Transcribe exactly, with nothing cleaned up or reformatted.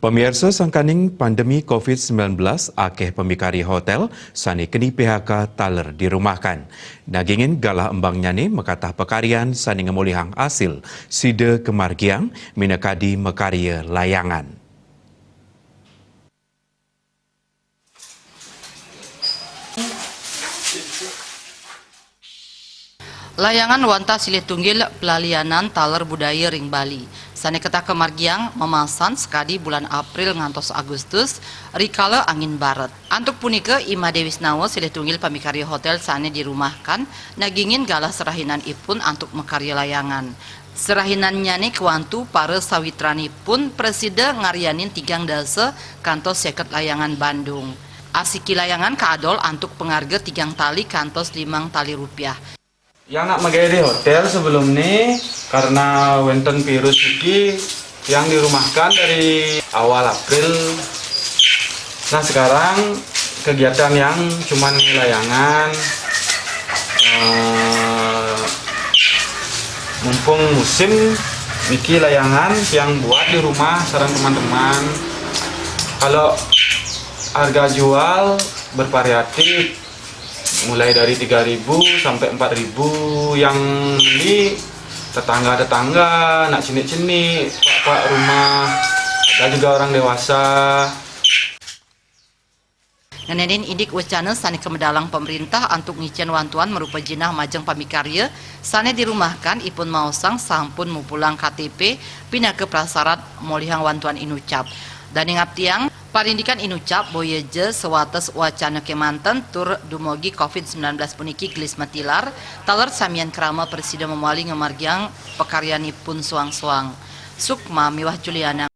Pamiarsa, sangkaning pandemi covid sembilan belas, akeh pamikarya hotel sane keni P H K taler dirumahkan. Nangingin galah embangnyane makatah pakaryan sane ngemolihang asil sida kamargiang, minakadi makarya layangan. Layangan wantah silih tunggil pelalianan taler budaya ring Bali, sane ketah kamargiang mamasan sakadi bulan April ngantos Agustus, rikala angin baret. Antuk punika, I Made Wisnawa silih tunggil pamikarya hotel sane dirumahkan, nagingin galah serahinanipun antuk makarya layangan. Serahinannyane kwantu para sawitranipun prasida ngaryanin tigang dasa kantos seket layangan Bandung. Asiki layangan kaadol antuk pangarga tigang tali kantos limang tali rupiah. Yang nak magae di hotel sebelum ni, karena wenten virus iki, yang dirumahkan dari awal April. Nah, sekarang kegiatan yang cuman layangan, eh, mumpung musim niki, layangan yang buat di rumah sareng teman-teman. Kalau harga jual bervariatif, mulai dari tiga ribu sampai empat ribu. Yang beli tetangga-tetangga, nak cenik-cenik, pak-pak rumah, ada juga orang dewasa. Ngenenin indik wacana sane kamedalang pamerintah antuk ngicen wantuan marupa jinah majeng pamikarya sane dirumahkan, ipun maosang sampun mupulang K T P pinaka prasarat molihang wantuan inucap. Daning aptiang, parindikan inucap boya ja sawates wacana kemanten tur dumogi covid sembilan belas puniki gelis matilar, taler samian krama prasida mamali ngamargiang pakaryanipun soang-soang. Sukma miwah Juliana.